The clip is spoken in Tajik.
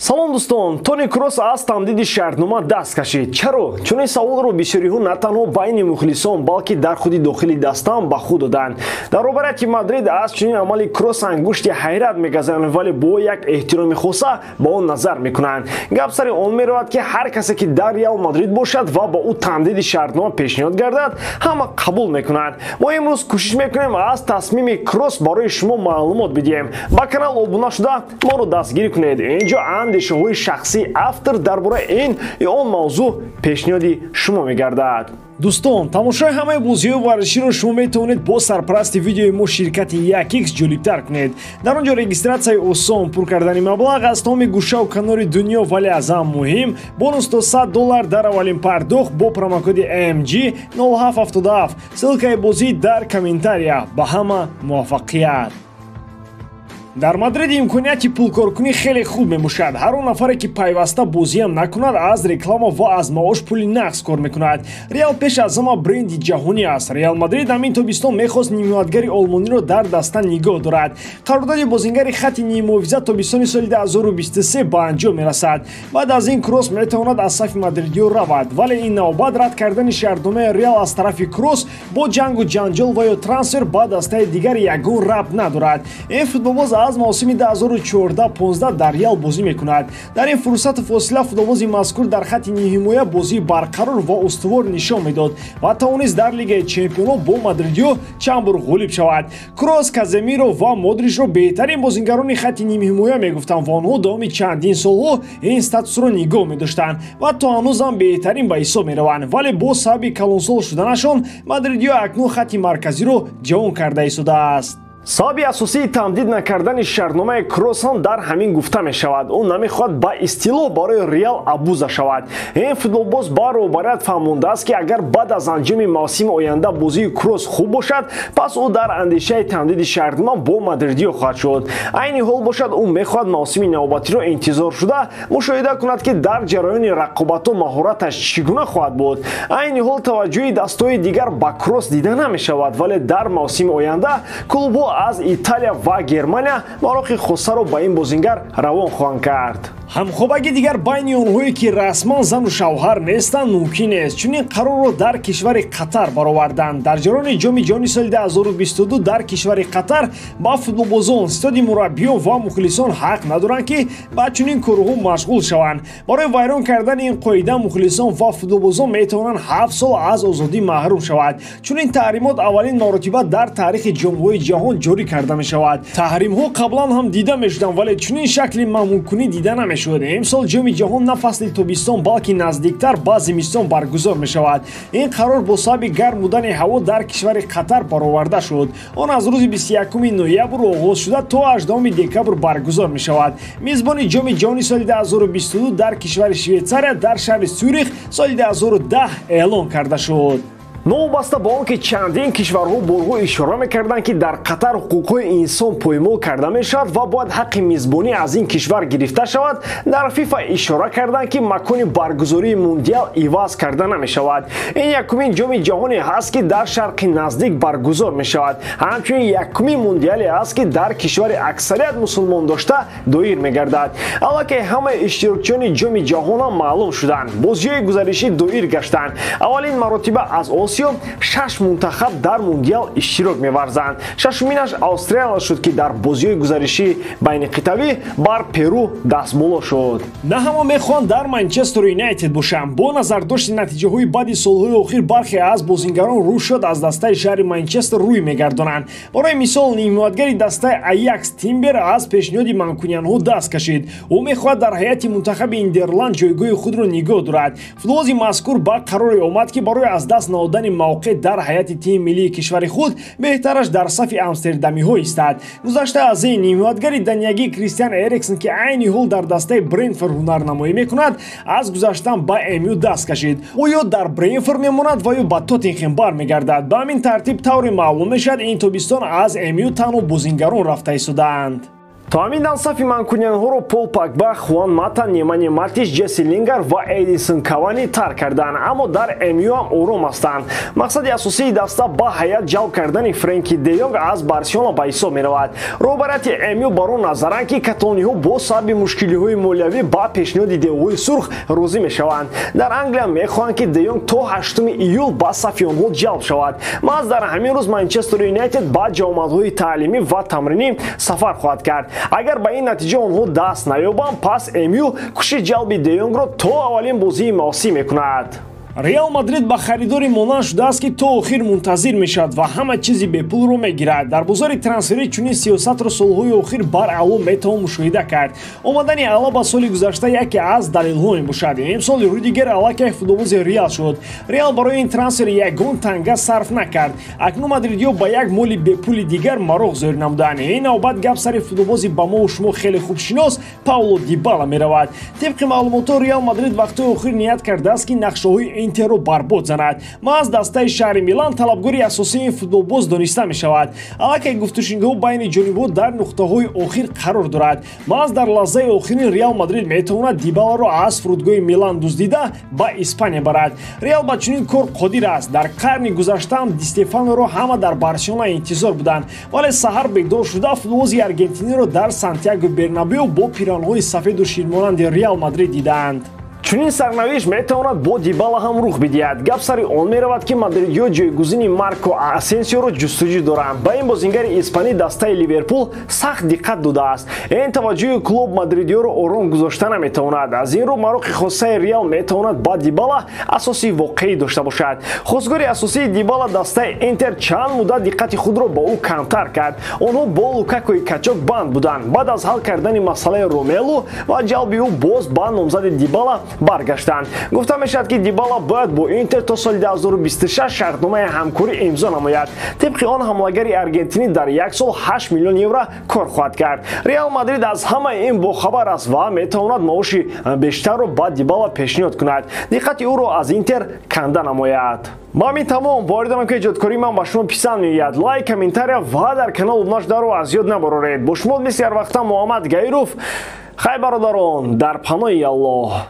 Салом дӯстон, Тони Кросс аз тамдиди шартнома даст кашид. Чаро? Чунин саволро бисёриҳо на танҳо байни мухлисон, балки дар худи дохили дастаам ба худ доданд. Дар роҳбарияти Мадрид аз чунин амали Кросс ангушти ҳайрат мегазанд, вале бо як эҳтироми хоса ба он назар мекунанд. Гап сари он меравад, ки ҳар касе ки дар Реал Мадрид бошад ва ба ӯ тамдиди шартнома пешниҳод гардад, ҳама қабул мекунанд. Мо имрӯз кӯшиш мекунем аз тасмими Кросс барои шумо маълумот бидиҳем. Ба канал обуна шуда моро дастгирӣ кунед. Инҷо андешаҳои шахсии автор дар бораи ин ё он мавзӯъ пешниҳоди шумо мегардад. Дӯстон, тамошои ҳамаи бозиҳои варзиширо шумо метавонед бо сарпарасти видеои мо ширкати 1x ҷолибтар кунед. Дар он ҷо регистратсияи осон, пур кардани маблағ аз тамоми гӯшаву канори дунё, вале аз ҳам муҳим бонус то $100 дар аввалин пардохт бо промокоди MG 0777. Ссылкаи бозӣ дар комментария. Ба ҳама муваффақият! Дар Мадрид имконияти пулкоркунӣ хеле хуб мебошад. Ҳар он нафаре ки пайваста бозиам накунад, аз реклама ва аз маош пули нақс кор мекунад. Реал пеш аз ҳама бренди ҷаҳонӣ аст. Реал Мадрид ҳамин тобистон мехост нимҳимоятгари олмониро дар даста нигоҳ дорад. Қарордоди бозингари хатти ниммуҳофиза тобистони соли 2023 ба анҷом мерасад. Баъд аз ин Кросс метавонад аз сафи мадридиё равад, вале ин навбат рад кардани шартномаи Реал аз тарафи Кросс бо ҷангу ҷанҷол ва ё трансфер ба дастаи дигар ягон рабт надорад. Ин футболбоз аз мавсими 2014-15 дар Реал бозӣ мекунад. Дар ин фурсату фосила футболбози мазкур дар хатти нимҳимоя бозии барқарор ва устувор нишон медод ва тавонист дар Лигаи Чемпионҳо бо мадридиё чанд бор ғолиб шавад. Кросс, Каземиро ва Модричро беҳтарин бозингарони хатти нимҳимоя мегуфтанд ва онҳо давоми чандин солҳо ин статусро нигоҳ медоштанд ва то ҳанӯзам беҳтарин ба ҳисоб мераванд, вале бо сабаби калонсол шуданашон мадридиё акнун хатти марказиро ҷавон карда истодааст. Сабаби асосии тамдид накардани шартномаи Кросс ҳам дар ҳамин гуфта мешавад. Ӯ намехоҳад ба истилоҳ барои Реал абуза шавад. Ин футболбоз ба роҳбарият фаҳмондааст, ки агар баъд аз анҷоми мавсими оянда бозии Кросс хуб бошад, пас ӯ дар андешаи тамдиди шартнома бо мадридиё хоҳад шуд. Айни ҳол бошад, ӯ мехоҳад мавсими навбатиро интизор шуда мушоҳида кунад, ки дар ҷараёни рақобатҳо маҳораташ чӣ гуна хоҳад буд. Айни ҳол таваҷҷӯҳи дастҳои дигар ба Кросс дида намешавад, вале дар мавсими оянда клубҳо аз Италия ва Германия мароқи хосаро ба ин бозингар равон хоҳанд кард. Ҳамхобагӣ дигар байни онҳое ки расман зану шавҳар нестанд мумкин нест. Чунин қарорро дар кишвари Қатар бароварданд. Дар ҷараёни Ҷоми ҷаҳони соли 2022 дар кишвари Қатар ба футболбозон, ситоди мураббиён ва мухлисон ҳақ надоранд, ки ба чунин корҳо машғул шаванд. Барои вайрон кардани ин қоида мухлисон ва футболбозон метавонанд 7 сол аз озодӣ маҳрум шавад. Чунин таҳримот аввалин маротиба дар таърихи ҷомҳои ҷаҳон ҷорӣ карда мешавад. Таҳримҳо қаблан ҳам дида мешуданд, вале чунин шакли мамнӯъкунӣ дида намешуд. Имсол Ҷоми ҷаҳон на фасли тобистон, балки наздиктар ба зимистон баргузор мешавад. Ин қарор бо сабаби гарм будани ҳаво дар кишвари Қатар бароварда шуд. Он аз рӯзи 21 ноябр оғоз шуда то 18 декабр баргузор мешавад. Мизбони Ҷоми ҷаҳони соли 2022 дар кишвари Швейтсария дар шаҳри Сюрих соли 2010 эълон карда шуд. Новобаста ба он ки чандин кишварҳо борҳо ишора мекарданд, ки дар Қатар ҳуқуқҳои инсон поймол карда мешавад ва бояд ҳаққи мизбонӣ аз ин кишвар гирифта шавад, дар ФИФА ишора карданд, ки макони баргузории мундиал иваз карда намешавад. Ин якумин ҷоми ҷаҳоне ҳаст, ки дар шарқи наздик баргузор мешавад. Ҳамчунин якумин мундиале ҳаст, ки дар кишвари аксарият мусулмон дошта доир мегардад. Аллакай ҳамаи иштирокчиёни ҷоми ҷаҳонам маълум шуданд. Бозиҳои гузаришӣ доир гаштанд. Аввалин маротиба аз Осиё 6 мунтахаб дар мундиал иштирок меварзанд. Шашуминаш Австралия шуд, ки дар бозиҳои гузаришии байниқитъавӣ бар Перу дастболо шуд. На ҳама мехоҳанд дар Манчестер Юнайтед бошанд. Бо назардошти натиҷаҳои баъди солҳои охир бархе аз бозингарон рӯ шуд аз дастаи шаҳри Манчестер рӯй мегардонанд. Барои мисол нимҳимоятгари дастаи Аякс Тимбер аз пешниҳоди манкуниянҳо даст кашид. Ӯ мехоҳад дар ҳайати мунтахаби Нидерланд ҷойгоҳи худро нигоҳ дорад. Футболбози мазкур ба қароре омад, ки барои аз даст надодани мавқеъ дар ҳайати тими миллии кишвари худ беҳтараш дар сафи амстердамиҳо истад. Гузашта аз ин нимҳимоятгари даниягӣ Кристиан Эриксон, ки айни ҳол дар дастаи Брентфорд ҳунарнамоӣ мекунад, аз гузаштан ба МЮ даст кашид. Ӯ ё дар Брентфорд мемонад ва ё ба Тоттенхем бармегардад. Ба ҳамин тартиб тавре маълум мешавад, ин тобистон аз МЮ танҳо бозингарон рафта истодаанд. То ҳамин дам сафи манкуниянҳоро Пол Погба, Хуан Мата, Немания Матиш, Ҷесси Лингар ва Эдисон Кавани тарк карданд, аммо дар МЮ ҳам ором ҳастанд. Мақсади асосии даста ба ҳайат ҷалб кардани Френки де Йонг аз Барселона ба ҳисоб меравад. Роҳбарияти МЮ бар он назаранд, ки каталониҳо бо сабаби мушкилиҳои молиявӣ ба пешниҳоди девҳои сурх розӣ мешаванд. Дар Англия мехоҳанд, ки де Йонг то 8 июл ба сафи онҳо ҷалб шавад. Маҳз дар ҳамин рӯз Манчестер Юнайтед ба ҷамоатҳои таълимӣ ва тамринӣ сафар хоҳад кард. Агар ба ин натиҷа онҳо даст наёбанд, пас МЮ кӯшиши ҷалби де Йонгро то аввалин бозии мавсим мекунад. Реал Мадрид ба харидори монанд шудааст, ки то охир мунтазир мешавад ва ҳама чизи бепулро мегирад. Дар бозори трансферӣ чунин сиёсатро солҳои охир баръало метавон мушоҳида кард. Омадани Алаба соли гузашта яке аз далелҳо мебошад. Имсол Рюдигер аллакай футболбози Реал шуд. Реал барои ин трансфер ягон танга сарф накард. Акнун мадридиҳо ба як моли бепули дигар мароғ зоҳир намуданд. Ин навбат гап сари футболбози ба мову шумо хеле хубшинос Пауло Дибала меравад. Тибқи маълумотҳо, Реал Мадрид вақтҳои охир ният кардааст, ки нақшаҳои Интерро барбод занад. Маҳз дастаи шаҳри Милан талабгори асосии ин футболбоз дониста мешавад. Аллакай гуфтушунидҳо байни ҷонибҳо дар нуқтаҳои охир қарор дорад. Маҳз дар лаҳзаи охирин Реал Мадрид метавонад Дибаларо аз фурудгоҳи Милан дуздида ба Испания барад. Реал ба чунин кор қодир аст. Дар қарни гузаштаам Ди Стефаноро ҳама дар Барселона интизор буданд, вале саҳар бедор шуда футболбози аргентиниро дар Сантьяго Бернабео бо пиранҳои сафеду ширмонанди Реал Мадрид дидаанд. Чунин сарнавишт метавонад бо Дибала ҳам рух бидиҳад. Гап сари он меравад, ки мадридиҳо ҷойгузини Марко Асенсиоро ҷустуҷӯ доранд. Ба ин бозингари испанӣ дастаи Ливерпул сахт диққат додааст. Ин таваҷҷӯҳи клуб мадридиҳоро ором гузошта наметавонад. Аз ин рӯ мароқи хосаи Реал метавонад ба Дибала асоси воқеӣ дошта бошад. Хосгори асосии Дибала дастаи Интер чанд муддат диққати худро ба ӯ камтар кард. Онҳо бо Лукакои качок банд буданд. Баъд аз ҳал кардани масъалаи Ромелу ва ҷалби ӯ боз ба номзади Дибала баргаштанд. Гуфта мешавад, ки Дибала бояд бо Интер то соли 2026 шартномаи ҳамкорӣ имзо намояд. Тибқи он ҳамлагари аргентинӣ дар як сол 8 миллион евро кор хоҳад кард. Реал Мадрид аз ҳамаи ин бохабар аст ва метавонад маоши бештарро ба Дибала пешниҳод кунад. Диққати ӯро аз Интер канда намояд. Ма ҳамин тамом. Боварӣ дорам, ки эҷодкории ман ба шумо писанд меояд. Лайк, комментария ва дар канал обуна шударо аз ёд набароред. Бо шумо мисли ҳар вақта Муҳаммад Гаиров. Хай, бародарон, дар паноҳи Аллоҳ.